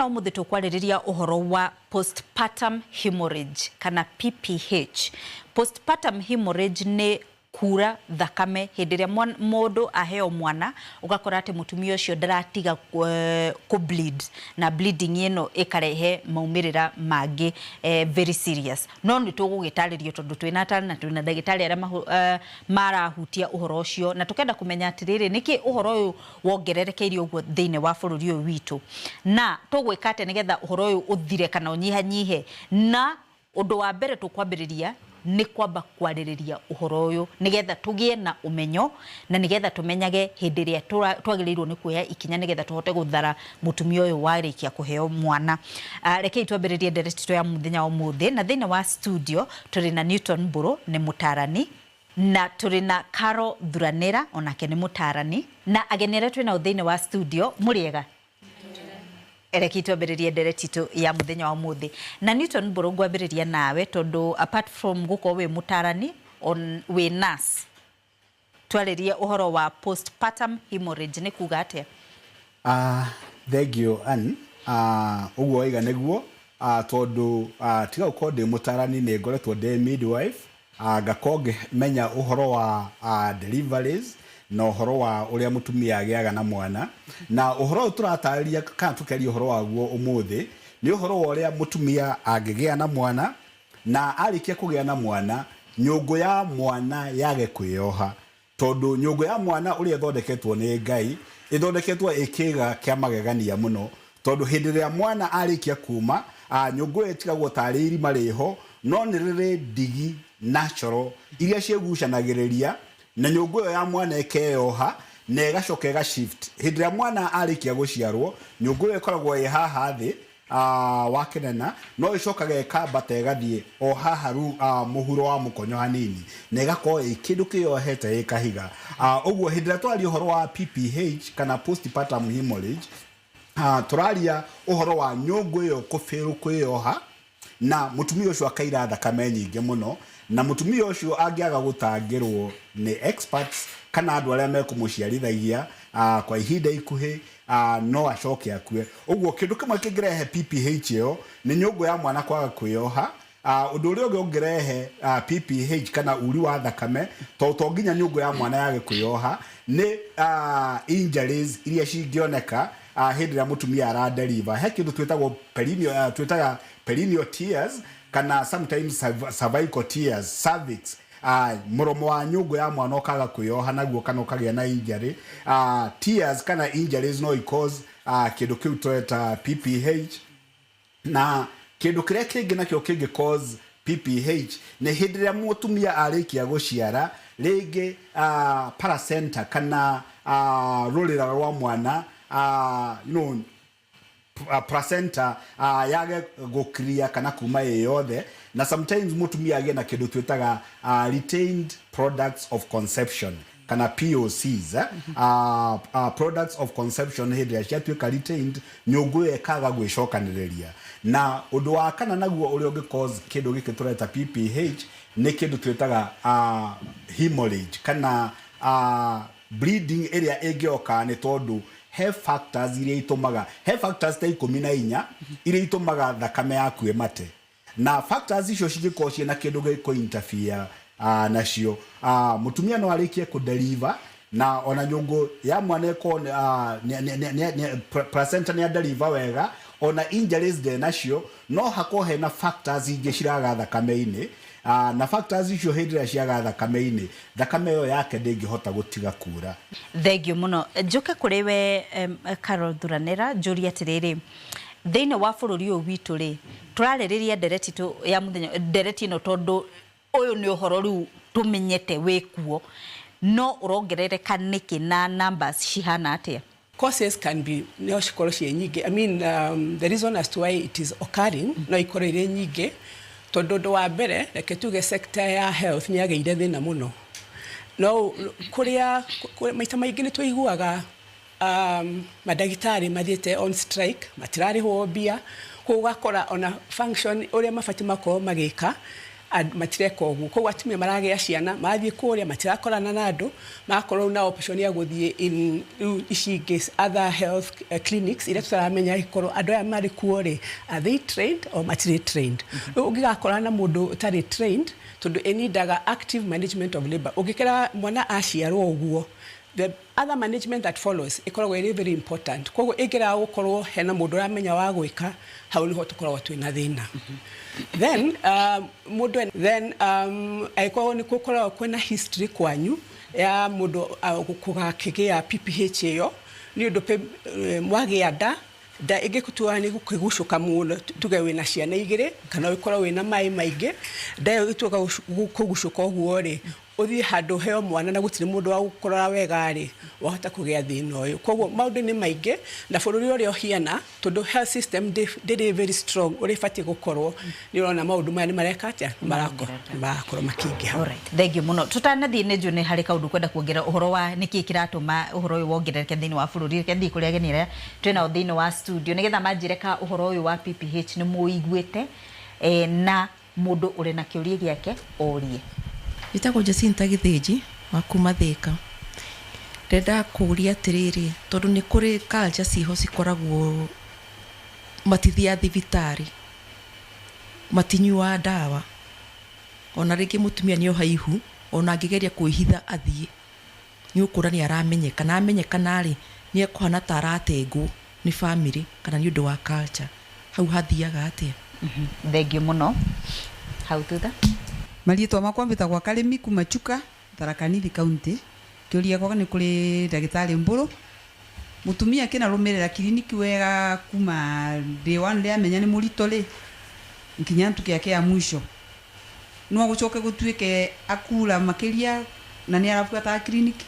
Mũthenya wa ũmũthĩ tũkwarĩrĩria ũhoro wa postpartum hemorrhage kana PPH. Postpartum hemorrhage nĩ kura thakame hĩndĩ ĩrĩa mũndũ aheo mwana, ũgakora atĩ mũtumia ũcio ndaratiga kũ bleed, na bleeding ĩno ĩkarehe maumĩrĩra mangĩ very serious. No nĩ tũgũgĩtarĩrio tondũ twĩna atarani na twĩna ndagĩtarĩ arĩa marahutia ũhoro ũcio, na tũkenda kũmenya atĩrĩrĩ, nĩkĩ ũhoro ũyũ wongererekeire ũguo thĩinĩ wa bũrũri ũyũ witũ, na tũgwĩka atĩa nĩgetha ũhoro ũyũ ũthire kana ũnyihanyihe. Na ũndũ wa mbere tũkwambĩrĩria nĩ kwamba kwarĩrĩria ũhoro ũyũ nĩgetha tũgĩe na ũmenyo, na nĩgetha tũmenyage hĩndĩ ĩrĩa twagĩrĩirwo nĩ kuoya ikinya nĩgetha tũhote gũthara mũtumia ũyũ warĩkia kũheo mwana. Rekei twambĩrĩrie ndereti ya mũthenya wa ũmũthĩ, na thĩinĩ wa studio tũrĩ na Newton Mbũrũ, nĩ mũtarani, na tũrĩ na Caro Thuranĩra, onake nĩ mũtarani, na ageni arĩa twĩ nao thĩinĩ wa studio. Mũrĩega? Reke twambĩrĩrie ndereti itũ ya mũthenya wa ũmũthĩ na Newton Mbũrũ. Ngwambĩrĩria nawe tondũ apart from gũkorwo wĩ mũtarani, on wĩ nurse. Twarĩrie ũhoro wa postpartum hemorrhage, nĩ kuga atĩa? Thank you, Ann. Ũguo waiga nĩguo, tondũ tiga gũkorwo ndĩ mũtarani, nĩ ngoretwo ndĩ midwife, ngakorwo ngĩmenya ũhoro wa deliveries na ũhoro wa ũrĩa mũtumia agĩaga na mwana. Na ũhoro ũyũ tũratarĩria kana tũkĩaria ũhoro waguo ũmũthĩ nĩ ũhoro wa ũrĩa mũtumia angĩgĩa na mwana, na arĩkia kũgĩa na mwana nyũngũ ya mwana yage kwĩyoha, tondũ nyũngũ ya mwana ũrĩa ĩthondeketwo nĩ Ngai ĩthondeketwo ĩ kĩga kĩa magegania mũno, tondũ hĩndĩ ĩrĩa mwana arĩkia kuma, nyũngũ ĩyo ĩtigagwo tarĩ irima rĩho, no nĩ rĩrĩ ndigi natural iria ciĩgucanagĩrĩria na nyũngũ ĩyo ya mwana ĩkeyoha na ĩgacoka ĩga shift. Hĩndĩ ĩrĩa mwana arĩkia gũciarwo, nyũngũ ĩyo ĩkoragwo ĩ haha thĩ wa kĩnena, no ĩcokaga ĩkambata ĩgathiĩ o haha mũhuro wa mũkonyo hanini, na ĩgakorwo ĩ kĩndũ kĩyohete ĩ kahiga. Ũguo hĩndĩ ĩrĩa twaria ũhoro wa PPH kana postpartum hemorrhage, tũraria ũhoro wa nyũngũ ĩyo kũbĩrũ kwĩyoha na mũtumia ũcio akaira thakame nyingĩ mũno. Na mũtumia ũcio angĩaga gũtangĩrwo nĩ experts kana andũ arĩa mekũmũciarithagia kwa ihinda ikuhĩ, no acoke akue. Ũguo kĩndũ kĩmwe kĩngĩrehe PPH ĩyo nĩ nyũngũ ya mwana kwaga kwĩyoha. Ũndũ ũrĩa ũngĩ ũngĩrehe PPH kana uri wa thakame, tondũ to nginya nyũngũ ya mwana yage kwĩyoha, nĩ injuries iria cingĩoneka hĩndĩ ĩrĩa mũtumia ara deliver. He kĩndũ twĩtagwo perineal, twĩtaga perineal tears kana sometimes cervical tears, cervix, mũromo wa nyũngũ ya mwana ũkaga kwĩyoha naguo kana ũkagĩa na injury. Tears kana injuries no cause kĩndũ kĩu tweta PPH. Na kĩndũ kĩrĩa kĩngĩ nakĩo kĩngĩ cause PPH nĩ hĩndĩ ĩrĩa mũtumia arĩkia gũciara, rĩngĩ placenta kana rũrĩra rwa mwana, placenta yage gũkiria kana kuma ĩ yothe, na sometimes mũtumia agĩe na kĩndũ twĩtaga retained products of conception kana POCs. Products of conception hĩndĩ ĩrĩa ciatuĩka retained, nyũngũ ĩyo ĩkaga gwĩcokanĩrĩria. Na ũndũ wa kana naguo ũrĩa ũngĩ cause kĩndũ gĩkĩ tũreta PPH nĩ kĩndũ twĩtaga hemorrhage kana bleeding ĩrĩa ĩngĩoka, nĩ tondũ he factors iria itũmaga, he factors ta 14 iria itũmaga thakame yaku ĩmate, na factors icio cingĩkorwo ciĩna kĩndũ gĩkũ interfere nacio, mũtumia no arĩkie kũ deliver na ona nyũngũ ya mwana ĩkorwo placenta nĩ deliver wega, ona injuries ndĩ nacio, no hakorwo hena factors ingĩ ciraga thakame-inĩ, na factors icio hĩndĩ ĩrĩa ciaga thakame-inĩ, thakame ĩyo yake ndĩngĩhota gũtiga kura. Thengiũ mũno. Njũke kũrĩ we, Carol Thuranĩra, njũrie atĩrĩrĩ, thĩinĩ wa bũrũri ũyũ witũ rĩ, tũrarĩrĩria ndereti tũ ya mũthenya, ndereti ĩno, tondũ ũyũ nĩ ũhoro rĩu tũmenyete wĩkuo, no ũrongerereka nĩkĩ na numbers cihana atĩa? Causes can be, no cikorwo ciĩ nyingĩ. I mean, the reason as to why it is occurring no ikorwo irĩ nyingĩ, tondũ ũndũ wa mbere, reke tuge sector ya health nĩ yagĩire thĩna mũno. No kũrĩa maita maingĩ nĩ tũiguaga mandagĩtarĩ mathiĩte on strike, matirarĩhwo mbia, koguo ũgakora ona function ũrĩa mabatiĩ makorwo magĩka. Matireka ũguo. Koguo atumia maragĩa ciana, marathiĩ kũrĩa, matirakorana na andũ, magakorwo na option ya gũthiĩ in rĩu ici ingĩ, other health clinics iria tũtaramenya angĩkorwo andũ aya marĩ kuo rĩ, are they trained or matirĩ trained? Rĩu ũngĩgakorana na mũndũ ũtarĩ trained, tondũ ĩnindaga active management of labor, ũngĩkera mwana aciarwo ũguo, the other management that follows ĩkoragwo ĩrĩ very important. Koguo ĩngĩraga gũkorwo hena mũndũ ũramenya wa gwĩka, hau nĩho tũkoragwo twĩna thĩna. Then mũndũ then angĩkorwo nĩ gũkoragwo kwĩna history kwanyu ya mũndũ kũgakĩgĩa PPH ĩyo, nĩ ũndũ mwagĩa nda, nda ĩngĩtua nĩ gũkĩgucũka mũno, tuge wĩna ciana igĩrĩ kana ũkorwo wĩna maĩ maingĩ, nda ĩyo ĩtuĩka kũgucũka ũguo rĩ, ũthiĩ handũ heo mwana na gũtirĩ mũndũ wa gũkũrora wega rĩ, wahota kũgĩa thĩna ũyũ. Koguo maũndũ nĩ maingĩ, na bũrũri ũrĩa ũhiana, tondũ health system ndĩrĩ very strong ũrĩa ĩbatiĩ gũkorwo, nĩ ũrona maũndũ maya nĩ mareka atĩa, nĩ marakorwo makĩingĩha. Alright, thank you muno. Tutanathiĩ, nĩ njũĩ nĩ harĩ kaũndũ kwenda kuongerera ũhoro wa nĩkĩ kĩratũma ũhoro ũyũ wongerereke thĩinĩ wa bũrũri. Reke thiĩ kũrĩ ageni arĩa twĩnao thĩinĩ wa studio nĩgetha manjĩre ka ũhoro ũyũ wa PPH nĩ mũiguĩte, na mũndũ ũrĩ na kĩũria gĩake orie. Njĩtagwo Jacinta Gĩthĩnji wa kuma Thĩka. Ndĩrenda kũũria atĩrĩrĩ, tondũ nĩ kũrĩ culture ciho cikoragwo matithiaga thibitarĩ, matinyuaga ndawa, ona rĩngĩ mũtumia nĩ oha ihu, ona angĩgeria kwĩhitha athiĩ, nĩ ũkũra nĩ aramenyeka, na amenyekana rĩ, nĩ ekũhana ta aratengwo nĩ family kana nĩ ũndũ wa culture. Hau hathiaga atĩa? Thank you mũno. Hau thutha. Mariĩtwa makwa mbĩtagwa Karĩmi kuma Chuka, Tharaka Nithi County. Kĩũria gĩakwa nĩ kũrĩ ndagĩtarĩ Mbũrũ. Mũtumia akĩnarũmĩrĩra kiriniki wega kuma day one rĩrĩa amenya nĩ mũritũ rĩ, nginya ntukũ yake ya mwisho, no gũcoke gũtuĩke akura makĩria na nĩ arabuataga kiriniki?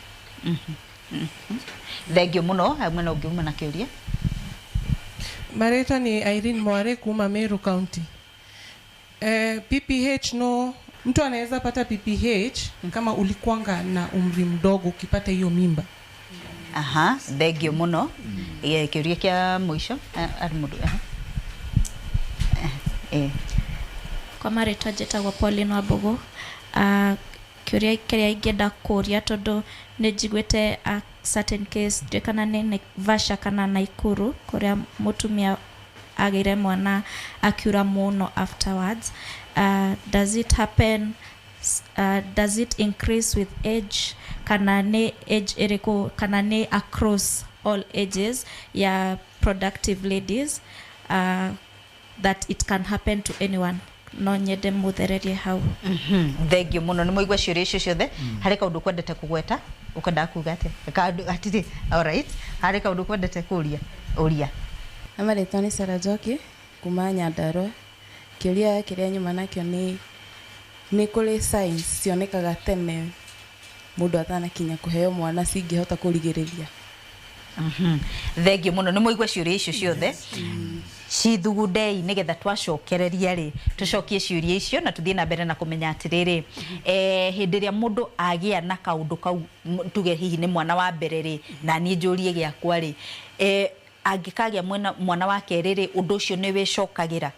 Thank you mũno. Hau mwena ũngĩ uma na kĩũria. Marĩtwa ni Irene Mware kuma Meru County. PPH, no, mtu anaweza pata PPH kama ulikuanga na umri mdogo ukipata hiyo mimba? Aha, thank you mũno. Kĩũria kĩa mũico, arĩ mũndũ, aha. Kwa marĩtwa njĩtagwo Pauline Wambugu. Kĩũria kĩrĩa ingĩenda kũria, tondũ nĩ njiguĩte a certain case, ndiũĩ kana nĩ Naivasha kana Naikuru, kũrĩa mũtumia agĩire mwana akiura mũno afterwards. Does it happen, does it increase with age, kana nĩ age ĩrĩkũ, kana nĩ across all ages ya productive ladies, that it can happen to anyone? No nyende muthererie hau. Thank you mũno. Nĩ mwaigua ciũria icio ciothe. Harĩ kaũndũ kwendete kũgweta, ũkwendaga kuga atĩa? Kaũndũ hatirĩ. Alright, harĩ kaũndũ kwendete kũria, ũria. Na marĩtwa nĩ Sarah Njoki kuma Nyandarua. Kĩũria kĩrĩa nyuma nakĩo nĩ kũrĩ signs cionekaga tene mũndũ atanakinya kũheo mwana cingĩhota kũrigĩrĩria? Thank you mũno. Nĩ mwaigua ciũria icio ciothe, cithugundei nĩgetha twacokereria rĩ, tũcokie ciũria icio na tũthiĩ na mbere na kũmenya atĩrĩrĩ, hĩndĩ ĩrĩa mũndũ agĩa na kaũndũ kau, tuge hihi nĩ mwana wa mbere rĩ, na niĩ njũrie gĩakwa rĩ, angĩkagĩa mwana wa kerĩ rĩ, ũndũ ũcio nĩ wĩcokagĩra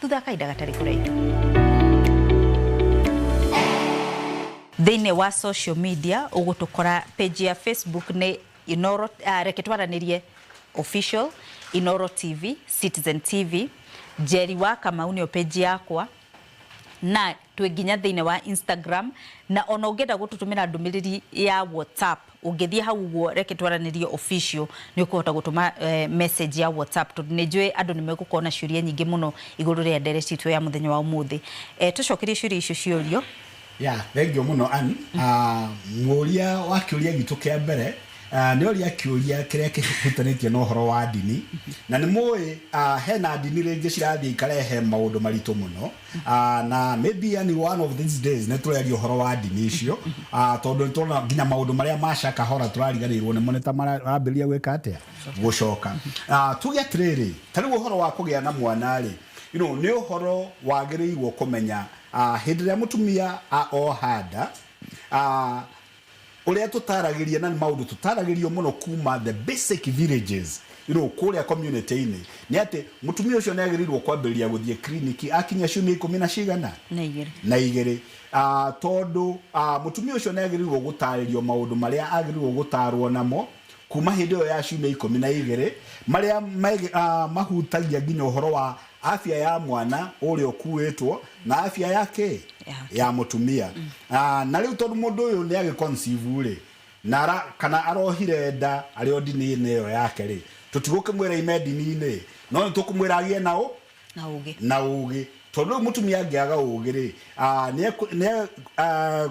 thutha wa kahinda gatarĩ kũraihu? Thĩinĩ wa social media ũgũtũkora page ya Facebook nĩ Inoro, reke twaranĩrie official, Inoro TV, Citizen TV, Njeri wa Kamau nĩyo page yakwa, na twĩ nginya thĩinĩ wa Instagram. Na ona ũngĩenda gũtũtũmĩra ndũmĩrĩri ya WhatsApp, ũngĩthiĩ hau ũguo reke twaranĩrie official, nĩ ũkũhota gũtũma message ya WhatsApp, tondũ nĩ njũĩ andũ nĩ megũkorwo na ciũria nyingĩ mũno igũrũ rĩa ndereti itũ ya mũthenya wa ũmũthĩ. Tũcokerie ciũria icio ciorio. Yeah, thank you mũno, Ann. Mũũria wa kĩũria gitũ kĩa mbere nĩ oria kĩũria kĩrĩa kĩhutanĩtie na ũhoro wa ndini, na nĩ mũĩ hena ndini rĩngĩ cirathiĩ ikarehe maũndũ maritũ mũno, na maybe yani one of these days nĩ tũreria ũhoro wa ndini icio, tondũ nĩ tũrona nginya maũndũ marĩa ma Shakahola tũrariganĩirwo nĩmo nĩ ta marambĩrĩria gwĩka atĩa, gũcoka. Tuge atĩrĩrĩ, ta rĩu ũhoro wa kũgĩa na mwana rĩ, nĩ ũhoro wagĩrĩirwo kũmenya hĩndĩ ĩrĩa mũtumia oha nda, ũrĩa tũtaragĩria, na nĩ maũndũ tũtaragĩrio mũno kuma the basic villages. Kũrĩa community-inĩ nĩ atĩ mũtumia ũcio nĩ agĩrĩirwo kwambĩrĩria gũthiĩ kiriniki akinya ciumia ikũmi na cigana na igĩrĩ. Na igĩrĩ, tondũ mũtumia ũcio nĩ agĩrĩirwo gũtarĩrio maũndũ marĩa agĩrĩirwo gũtarwo namo kuma hĩndĩ ĩyo ya ciumia 12, marĩa mahutagia nginya ũhoro wa afya ya mwana ũrĩa ũkuĩtwo na afya yake ya mũtumia. Na rĩu tondũ mũndũ ũyũ nĩ agĩconceive rĩ, na kana arohire nda arĩ o ndini-inĩ ĩyo yake rĩ, tũtigũkĩmwĩra ime ndini-inĩ, no nĩ tũkũmwĩra agĩe na ũ na ũgĩ. Na ũgĩ, tondũ rĩu mũtumia angĩaga ũgĩ rĩ, nĩ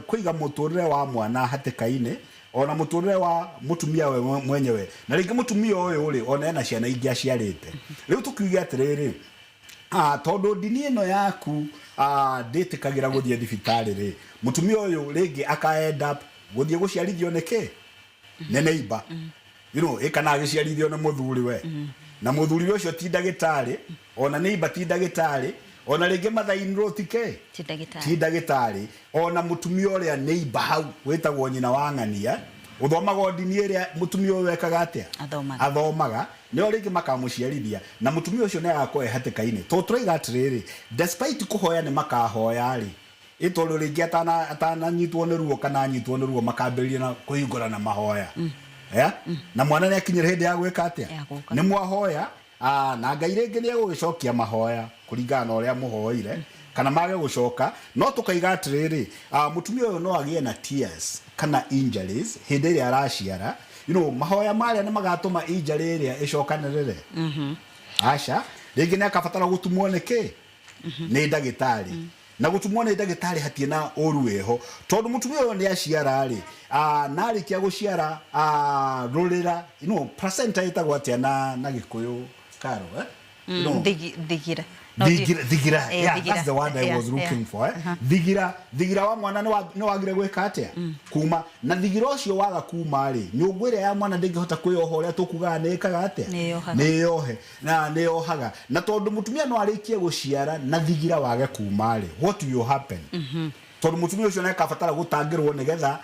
kũiga mũtũrĩre wa mwana hatĩka-inĩ, ona mũtũrĩre wa mũtumia we mwenyewe. Na rĩngĩ mũtumia ũyũ rĩ, ona ena ciana ingĩ aciarĩte. Rĩu tũkiuge atĩrĩrĩ, tondũ ndini ĩno yaku ndĩtĩkagĩra gũthiĩ thibitarĩ rĩ, mũtumia ũyũ rĩngĩ aka end up gũthiĩ gũciarithio nĩ kĩ? Nĩ neighbor, ĩ kana agĩciarithio nĩ mũthuri we, na mũthuri ũcio ti ndagĩtarĩ, ona neighbor ti ndagĩtarĩ, ona rĩngĩ mother-in-law ti kĩ? Ti ndagĩtarĩ. Ti ndagĩtarĩ. Ona mũtumia ũrĩa neighbor hau wĩtagwo nyina wa ng'ania, ũthomaga o ndini ĩrĩa mũtumia ũyũ ekaga atĩa? Athomaga. Athomaga, nĩo rĩngĩ makamũciarithia, na mũtumia ũcio nĩ agakorwo e hatĩka-inĩ, tondũ tũraiga atĩrĩrĩ, despite kũhoya nĩ makahoya rĩ, ĩ tondũ rĩngĩ atananyitwo nĩ ruo kana anyitwo nĩ ruo, makambĩrĩria na kũhingũra na mahoya. Yeah? Na mwana nĩ akinyĩra hĩndĩ ya gwĩka atĩa? Ya gũka. Nĩ mwahoya, na Ngai rĩngĩ nĩ egũgĩcokia mahoya kũringana na ũrĩa mũhoire, kana mage gũcoka. No tũkaiga atĩrĩrĩ, mũtumia ũyũ no agĩe na tears kana injuries hĩndĩ ĩrĩa araciara. Mahoya marĩa nĩ magatũma injury ĩrĩa ĩcokanĩrĩre? Aca, rĩngĩ nĩ akabatara gũtumwo nĩ kĩ? Nĩ ndagĩtarĩ. Na gũtumwo nĩ ndagĩtarĩ hatirĩ na ũru wĩho, tondũ mũtumia ũyũ nĩ aciara rĩ, na arĩkia gũciara, rũrĩra, placenta ĩtagwo atĩa na Gĩkũyũ, Karo, eh? Thigira. Thigira, thigira. Yeah, thigira. That's the word I was looking for. Eh? Thigira, thigira wa mwana nĩ wagire gwĩka atĩa? Kuma. Na thigira ũcio waga kuma rĩ, nyũngũ ĩrĩa ya mwana ndĩngĩhota kwĩyoha ũrĩa tũkugaga nĩ ĩkaga atĩa? Nĩ ĩyohaga. Nĩ ĩyohe. Na nĩ yohaga. Na tondũ mũtumia no arĩkie gũciara na thigira wage kuma rĩ, what will happen? Tondũ mũtumia ũcio nĩ akabatara gũtangĩrwo nĩgetha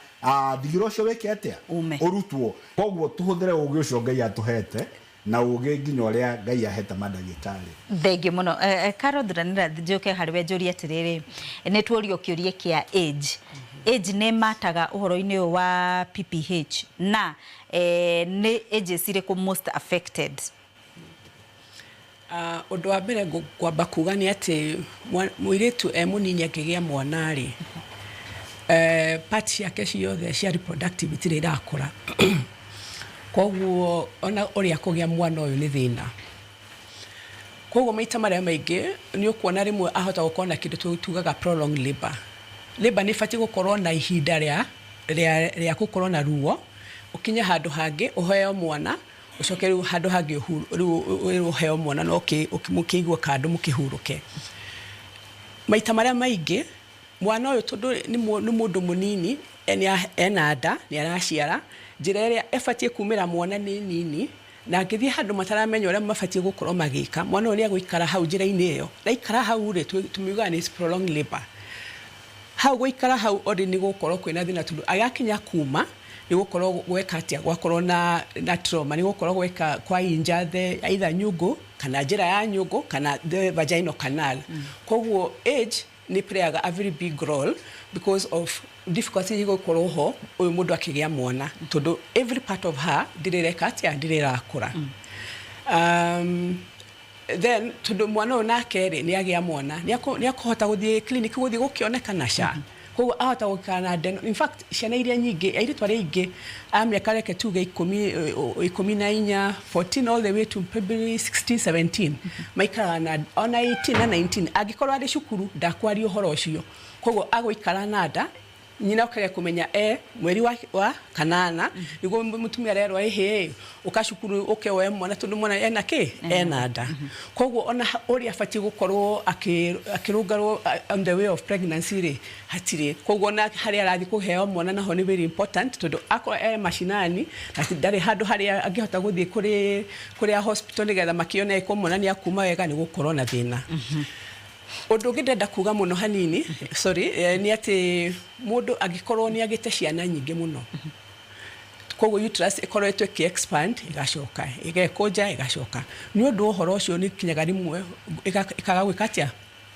thigira ũcio wĩke atĩa? Ume. Ũrutwo. Koguo tũhũthĩre ũgĩ ũcio Ngai atũhete, na ũgĩ nginya ũrĩa Ngai ahete mandagĩtarĩ. Thengiũ mũno. Carol Thuranĩra, njũke harĩ we njũrie atĩrĩrĩ, nĩ tuorio kĩũria kĩa age. Age nĩ mataga ũhoro-inĩ ũyũ wa PPH, na nĩ ages irĩkũ most affected? Ũndũ wa mbere ngwamba kuga nĩ atĩ mũirĩtu e mũnini akĩgĩa mwana rĩ, part ciake ciothe cia reproductive itirĩ irakũra, koguo ona ũrĩa kũgĩa mwana ũyũ nĩ thĩna. Koguo maita marĩa maingĩ nĩ ũkuona rĩmwe ahota gũkorwo na kĩndũ tugaga prolonged labor. Labor nĩ ĩbatiĩ gũkorwo na ihinda rĩa gũkorwo na ruo, ũkinye handũ hangĩ ũheo mwana, ũcoke rĩu handũ hangĩ rĩu ũheo mwana na mũkĩigue kando mũkĩhurũke. Maita marĩa maingĩ mwana ũyũ tondũ nĩ mũndũ mũnini, ena nda, nĩ araciara, njĩra ĩrĩa ĩbatiĩ kumĩra mwana nĩ nini, na angĩthiĩ handũ mataramenya ũrĩa mabatiĩ gũkorwo magĩka, mwana ũyũ nĩ egũikara hau njĩra-inĩ ĩyo. Na aikara hau rĩ, tũmiugaga nĩ prolonged labor. Hau gũikara hau already nĩ gũkorwo kwĩna thĩna, tondũ agakinya kuma nĩ gũkorwo gweka atĩa, gwakorwo na trauma, nĩ gũkorwo gweka kwa injure the either nyũngũ kana njĩra ya nyũngũ kana the vaginal canal. Koguo age nĩ playaga a very big role because of difficulty igũkorwo ho ũyũ mũndũ akĩgĩa mwana, tondũ every part of her ndĩrĩ ĩreka atĩa, ndĩrĩ ĩrakũra. Then tondũ mwana ũyũ nake rĩ, nĩ agĩa mwana, nĩ akũhota gũthiĩ clinic, gũthiĩ gũkĩonekana ca. Koguo ahota gũikara na ndeno. In fact, ciana iria nyingĩ, airĩtu arĩa aingĩ a mĩaka reke tuge 14, 14 all the way to probably 16, 17, maikaraga na ona 18 na 19, angĩkorwo arĩ cukuru ndakwaria ũhoro ũcio. Koguo agũikara na nda, nyina ũkage kũmenya e mweri wa kanana, nĩguo mũtumia arerwo ĩhĩ ũka cukuru ũke woe mwana, tondũ mwana ena kĩ? Ena nda. Koguo ona ũrĩa abatiĩ gũkorwo akĩrũngarwo on the way of pregnancy rĩ, hatirĩ. Koguo ona harĩa arathiĩ kũheo mwana naho nĩ very important, tondũ akorwo e macinani na ndarĩ handũ harĩa angĩhota gũthiĩ kũrĩa hospital nĩgetha makĩone ko mwana nĩ akuma wega, nĩ gũkorwo na thĩna. Ũndũ ũngĩ ndĩrenda kuga mũno hanini, sorry, nĩ atĩ mũndũ angĩkorwo nĩ agĩte ciana nyingĩ mũno, Koguo uterus ĩkoretwo ĩkĩ expand, ĩgacoka ĩgekũnja, ĩgacoka. Nĩ ũndũ wa ũhoro ũcio nĩ kinyaga rĩmwe ĩkaga gwĩka atĩa,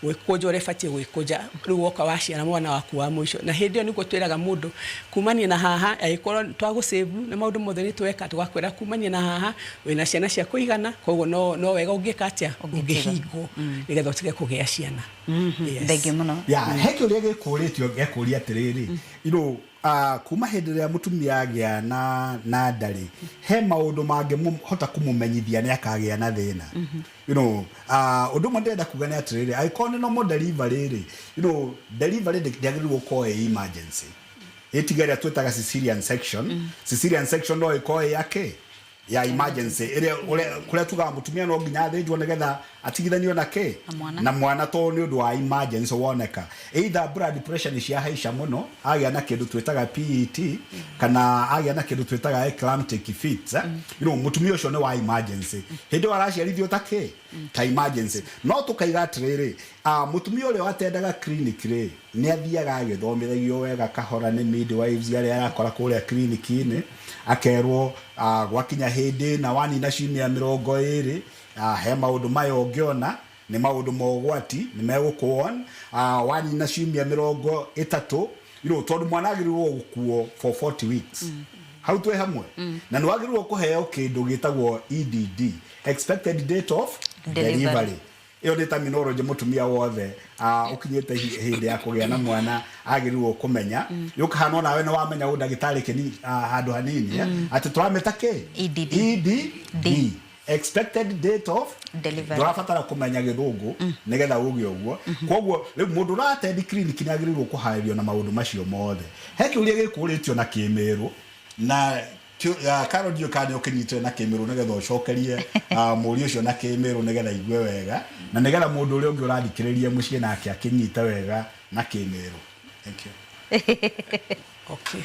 gwĩkũnja ũrĩa ĩbatiĩ gwĩkũnja. Rĩu woka waciara mwana waku wa mũico, na hĩndĩ ĩyo nĩguo twĩraga mũndũ kumania na haha, angĩkorwo twagũsave na maũndũ mothe nĩ tweka, tũgakwĩra kumania na haha wĩna ciana cia kũigana, koguo no wega ũngĩka atĩa, ũngĩhingwo nĩgetha ũtige kũgĩa ciana. Yes. Thengiũ mũno. Ya he kĩũria gĩkũrĩtio, gekũria atĩrĩrĩ, kuma hĩndĩ ĩrĩa mũtumia agĩa na nda rĩ, he maũndũ mangĩhota kũmũmenyithia nĩ akagĩa na thĩna? Ũndũ ũmwe ndĩrenda kuga nĩ atĩrĩrĩ, angĩkorwo nĩ normal delivery rĩ, delivery ndĩagĩrĩirwo gũkorwo ĩ emergency, ĩtiga ĩrĩa twĩtaga cesarean section. Cesarean section no ĩkorwo ĩ ya kĩ ya emergency, ĩrĩa kũrĩa tugaga mũtumia no nginya athĩnjwo nĩgetha atigithanio na kĩ? Na mwana. Na mwana, tondũ nĩ ũndũ wa emergency woneka, either blood pressure nĩ ciahaica mũno, agĩa na kĩndũ twĩtaga PET, kana agĩa na kĩndũ twĩtaga eclamptic fits, eh? Mũtumia ũcio nĩ wa emergency, hĩndĩ ĩyo araciarithio ta kĩ, ta emergency. No tũkaiga atĩrĩrĩ, mũtumia ũrĩa watendaga clinic rĩ, nĩ athiaga agĩthomithagio wega kahora nĩ midwives arĩa arakora kũrĩa clinic-inĩ, akerwo gwakinya hĩndĩ na wanina ciumia 20, he maũndũ maya ũngĩona nĩ maũndũ ma ũgwati, nĩ megũkũon. Wanina ciumia 30, tondũ mwana agĩrĩirwo gũkuo for 40 weeks, hau twĩ hamwe, na nĩ wagĩrĩirwo kũheo kĩndũ gĩtagwo EDD, expected date of delivery. Delivery. Ĩyo nĩ terminology mũtumia wothe ũkinyĩte hĩndĩ ya kũgĩa na mwana agĩrĩirwo kũmenya. Yũkahana onawe nĩ wamenya ũ ndagĩtarĩ kĩni handũ hanini, eh? Atĩ tũramĩta kĩ? EDD. EDD, expected date of delivery. Ndũrabatara kũmenya gĩthũngũ nĩgetha uge ũguo. Koguo rĩu mũndũ ũratendi clinic nĩ agĩrĩirwo kũharĩrio na maũndũ macio mothe. He kĩũria gĩkũrĩtio na kĩmĩrũ na Carol, ndiũĩ kana nĩ ũkĩnyitire na kĩmĩrũ, nĩgetha ũcokerie mũriũ ũcio na kĩmĩrũ nĩgetha aigue wega, na nĩgetha mũndũ ũrĩa ũngĩ ũrathikĩrĩria mũciĩ nake akĩnyite wega na kĩmĩrũ. Thank you. Okay.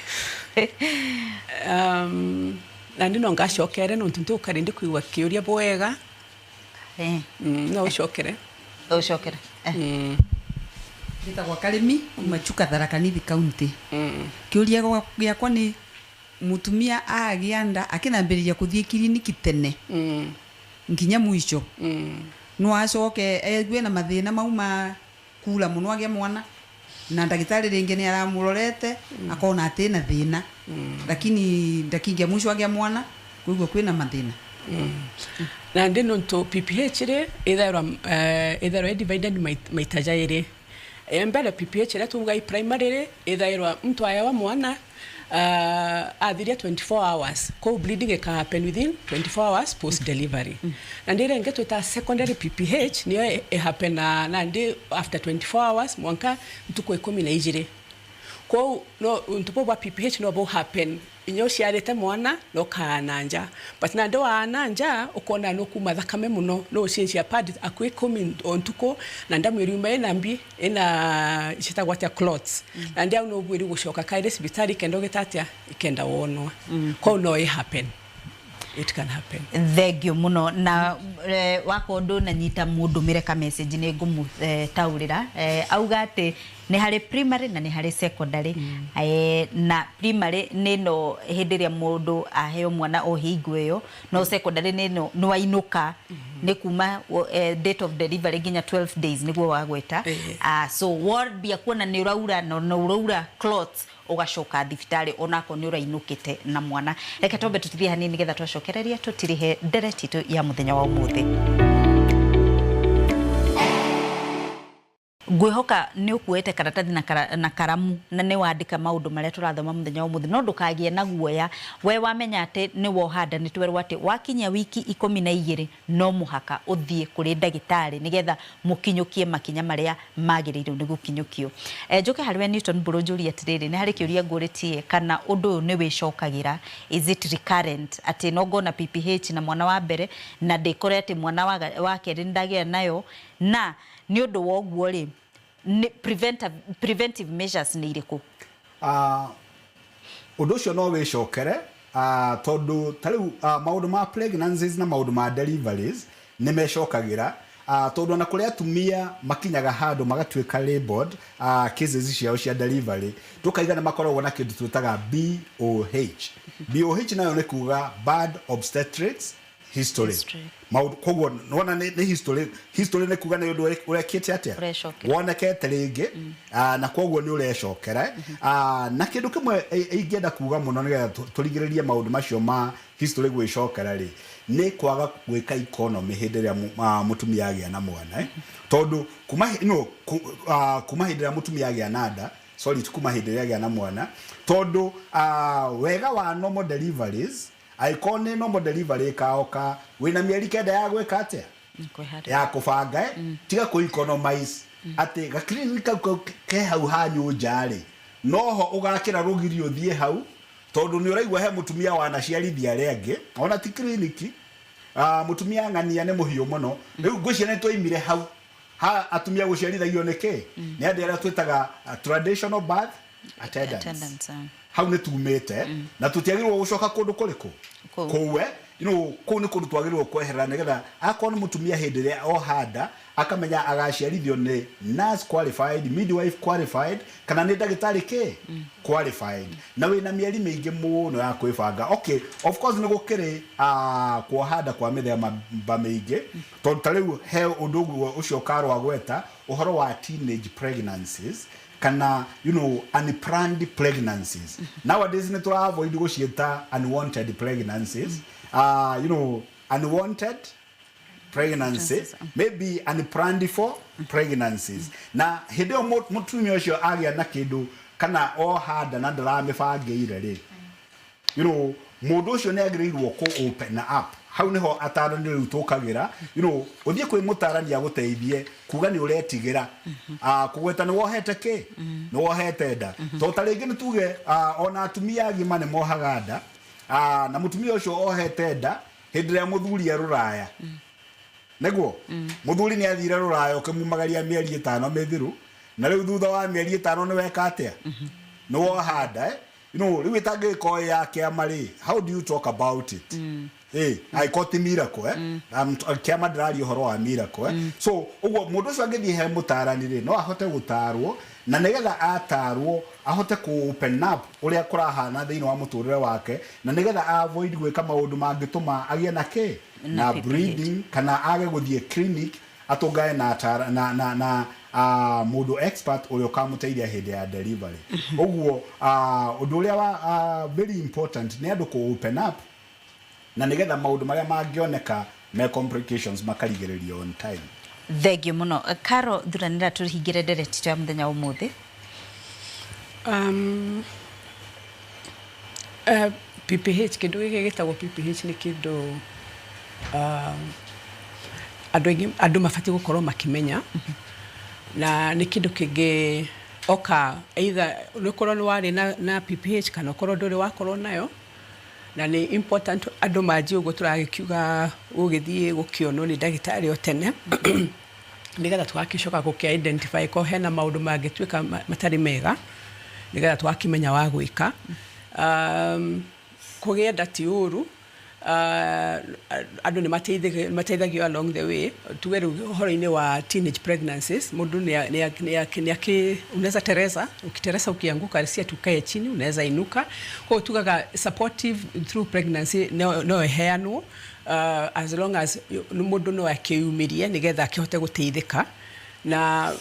Na ndi no ngacokere nontu ntukari ndi kuigua kiuria bwega. No ucokere. Ũcokere. Njĩtagwo Karĩmi kuma Chuka, Tharaka Nithi County. Kĩũria gĩakwa nĩ mũtumia agĩa nda akĩnambĩrĩria kũthiĩ kiriniki tene nginya mũico, no acoke egue na mathĩna mau ma kura mũno agĩa mwana, na ndagĩtarĩ rĩngĩ nĩ aramũrorete akona atĩ na thĩna, lakini ndakingia mũico agĩa mwana koguo kwĩna mathĩna? Na ndi nontu PPH ri ithairwa divided maita jairi. Mbere PPH ria tuga i primary ri ithairwa mtu aewa mwana athiria 24 hours, ko bleeding ika happen within 24 hours post delivery. Na ndi renge twita secondary PPH, niyo e happen na ndi after 24 hours mwanka ntuku 12. Ko no ntupo bwa PPH no bo happen inyo ciarite mwana no kana nja, but na ndo ana nja ukona no kuma thakame muno, no ucenjia pad akwi 10 o ntuko, na ndamwiri uma ina mbi ina citagwo atia, clots, na ndia no bwiri gucoka kaire cibitari kenda gitatia ikenda wonwa. Ko no i happen, it can happen. Thengio muno. Na wakorwo ndũnanyita mũndũmĩre ka message, nĩ ngũmũtaũrĩra. Auga atĩ nĩ harĩ primary na nĩ harĩ secondary. Na primary nĩ no hĩndĩ ĩrĩa mũndũ aheo mwana o hingo ĩyo, no secondary nĩ no nĩ wainũka, nĩ kuma date of delivery nginya 12 days nĩguo wagweta. So wambia kuona nĩ ũraura na nĩ ũraura clots, ũgacoka thibitarĩ onakorwo nĩ ũrainũkĩte na mwana. Reke twambe tũtithie hanini nĩgetha twacokereria tũtirihe ndereti itũ ya mũthenya wa ũmũthĩ. Ngwĩhoka nĩ ũkuĩte karatathi na karamu na nĩ wandĩka maũndũ marĩa tũrathoma mũthenya wa ũmũthĩ. No ndũkagĩe na guoya, we wamenya atĩ nĩ woha nda, nĩ twerwo atĩ wakinyia wiki 12 no mũhaka ũthiĩ kũrĩ ndagĩtarĩ nĩgetha mũkinyũkie makinya marĩa magĩrĩirwo nĩ gũkinyũkio. Njoke harĩ we Newton Mbũrũ, njũrie atĩrĩrĩ, nĩ harĩ kĩũria ngũrĩtie, kana ũndũ ũyũ nĩ wĩcokagĩra, is it recurrent, atĩ no ngona PPH na mwana wa mbere na ndĩkore atĩ mwana wa kerĩ nĩ ndagĩa nayo, na nĩ ũndũ wa ũguo rĩ, nĩ preventive measures nĩ irĩkũ? Ũndũ ũcio no wĩcokere, tondũ ta rĩu maũndũ ma pregnancies na maũndũ ma deliveries nĩ mecokagĩra. Tondũ ona kũrĩ atumia makinyaga handũ magatuĩka labeled cases ciao cia delivery, tũkaiga nĩ makoragwo na kĩndũ twĩtaga BOH. BOH nayo nĩ kuga bad obstetrics history. History. Maũndũ koguo nĩwona nĩ history. History nĩ kuga nĩ ũndũ ũrekĩte atĩa? Ũrecokera. Wonekete rĩngĩ, na koguo nĩ ũrecokera. Na kĩndũ kĩmwe ingĩenda kuga mũno nĩgetha tũrigĩrĩrie maũndũ macio ma history gwĩcokera rĩ, nĩ kwaga gwĩka economy hĩndĩ ĩrĩa mũtumia agĩa na mwana, eh? Tondũ kuma no, kuma hĩndĩ ĩrĩa mũtumia agĩa na nda, sorry, ti kuma hĩndĩ ĩrĩa agĩa na mwana, tondũ wega wa normal deliveries, angĩkorwo nĩ normal delivery ĩkaoka wĩna mĩeri 9 ya gwĩka atĩa? Kwĩharĩria. Ya kũbanga, eh? Tiga kũ economize atĩ gakliniki kau ke hau hanyu nja rĩ, noho ũgakĩra rũgiri ũthiĩ hau, tondũ nĩ ũraigua he mũtumia wanaciarithia arĩa angĩ ona ti kliniki. Mũtumia ng'ania nĩ mũhiũ mũno. Rĩu ngwĩciria nĩ twaimire hau ha atumia gũciarithagio nĩ kĩ, nĩ andũ arĩa twĩtaga traditional birth attendants. Attendants. Hau nĩ tumĩte na tũtiagĩrĩirwo gũcoka kũndũ kũrĩkũ? Kũu. Kũu, eh? Kũu nĩ kũndũ twagĩrĩirwo kweherera, nĩgetha akorwo nĩ mũtumia hĩndĩ ĩrĩa ohanda akamenya agaciarithio nĩ nurse qualified, midwife qualified, kana nĩ ndagĩtarĩ kĩ qualified, na wĩna mĩeri mĩingĩ mũno ya kwĩbanga. Okay, of course nĩ gũkĩrĩ kuoha nda kwa mĩthemba mĩingĩ, tondũ ta rĩu he ũndũ ũguo ũcio Karũ agweta ũhoro wa teenage pregnancies kana unplanned pregnancies. Nowadays nĩ tũra avoid gũciĩta unwanted pregnancies. Unwanted pregnancy, maybe unplanned for pregnancies, na hĩndĩ ĩyo mũtumia ũcio agĩa na kĩndũ kana oha nda na ndaramĩbangĩire rĩ, mũndũ ũcio nĩ agĩrĩirwo kũ open up. Hau nĩho atarani rĩu tũkagĩra, ũthiĩ kwĩ mũtarani agũteithie kuga nĩ ũretigĩra kũgweta nĩ wohete kĩ, nĩ wohete nda, tondũ ta rĩngĩ nĩ tuge ona atumia agima nĩ mohaga nda, na mũtumia ũcio ohete nda hĩndĩ ĩrĩa mũthuri e rũraya, nĩguo mũthuri nĩ athire rũraya ũkĩmumagaria mĩeri 5 mĩthiru, na rĩu thutha wa mĩeri 5 nĩ weka atĩa? Nĩ woha nda, eh? Rĩu ĩtangĩgĩkorwo ĩ ya kĩama rĩ, how do you talk about it? Angĩkorwo ti miracle, eh? Kĩama ndĩraria ũhoro wa miracle, eh? So ũguo mũndũ ũcio angĩthiĩ he mũtarani rĩ, no ahote gũtarwo, na nĩgetha atarwo ahote kũ open up ũrĩa kũrahana thĩinĩ wa mũtũrĩre wake, na nĩgetha avoid gwĩka maũndũ mangĩtũma agĩe na kĩ? Na Na PPH. Bleeding, kana age gũthiĩ clinic atũngane na atara, na mũndũ expert ũrĩa ũkamũteithia hĩndĩ ya delivery. Ũguo ũndũ ũrĩa wa very important nĩ andũ kũ open up, na nĩgetha maũndũ marĩa mangĩoneka me complications makarigĩrĩrio on time. Thengiũ mũno, Caro Thuranĩra. Tũhingĩre ndereti ya mũthenya wa ũmũthĩ. PPH, kĩndũ gĩkĩ gĩtagwo PPH nĩ kĩndũ andũ aingĩ, andũ mabatiĩ gũkorwo makĩmenya, na nĩ kĩndũ kĩngĩ oka either nĩ ũkorwo nĩ warĩ na PPH kana ũkorwo ndũrĩ wakorwo nayo, na nĩ important andũ manjie ũguo tũragĩkiuga gũgĩthiĩ gũkĩonwo nĩ ndagĩtarĩ o tene, nĩgetha tũgakĩcoka gũkĩ identify ko hena maũndũ mangĩtuĩka matarĩ mega, nĩgetha tũgakĩmenya wa gwĩka. Kũgĩa nda ti ũru, andũ nĩ mateithagio along the way. Tuge rĩu ũhoro-inĩ wa teenage pregnancies, mũndũ nĩ akĩ unaweza tereza, ukitereza ukianguka, si ati ukae chini, unaweza inuka. Kwa hiyo tugaga supportive through pregnancy no ĩheanwo as long as mũndũ no akĩyumĩrie nĩgetha akĩhote gũteithĩka, na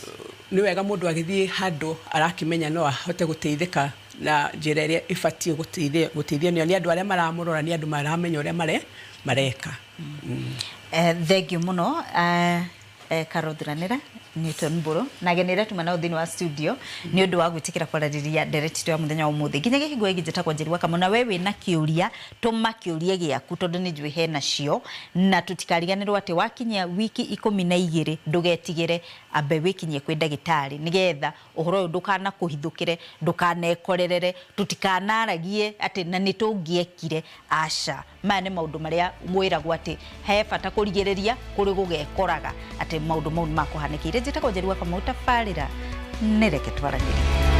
nĩ wega mũndũ agĩthiĩ handũ arakĩmenya no ahote gũteithĩka na njĩra ĩrĩa ĩbatiĩ gũteithio nĩ andũ arĩa maramũrora, nĩ andũ maramenya ũrĩa mareka. Thengiũ mũno, Caro Thuranĩra Newton Mbũrũ na ageni arĩa tuma nao thĩinĩ wa studio nĩ ũndũ wa gwĩtĩkĩra kwarĩrĩria ndereti ya mũthenya wa ũmũthĩ. Nginya kĩhingo gĩkĩ, njĩtagwo Njeri wa Kamau, na we wĩna kĩũria, tũma kĩũria gĩaku tondũ nĩ njũĩ hena cio, na tũtikariganĩrwo atĩ wakinyia wiki 12 ndũgetigĩre, ambe wĩkinyie kwĩ ndagĩtarĩ nĩgetha ũhoro ũyũ ndũkanakũhithũkĩre, ndũkanekorerere, tũtikanaragie atĩ na nĩ tũngĩekire. Aca, maya nĩ maũndũ marĩa mwĩragwo atĩ he bata kũrigĩrĩria kũrĩ gũgekoraga atĩ maũndũ mau nĩ makũhanĩkĩire. Njĩtagwo Njeri wa Kamau, tabarĩra nĩ Reke Twaranĩrie.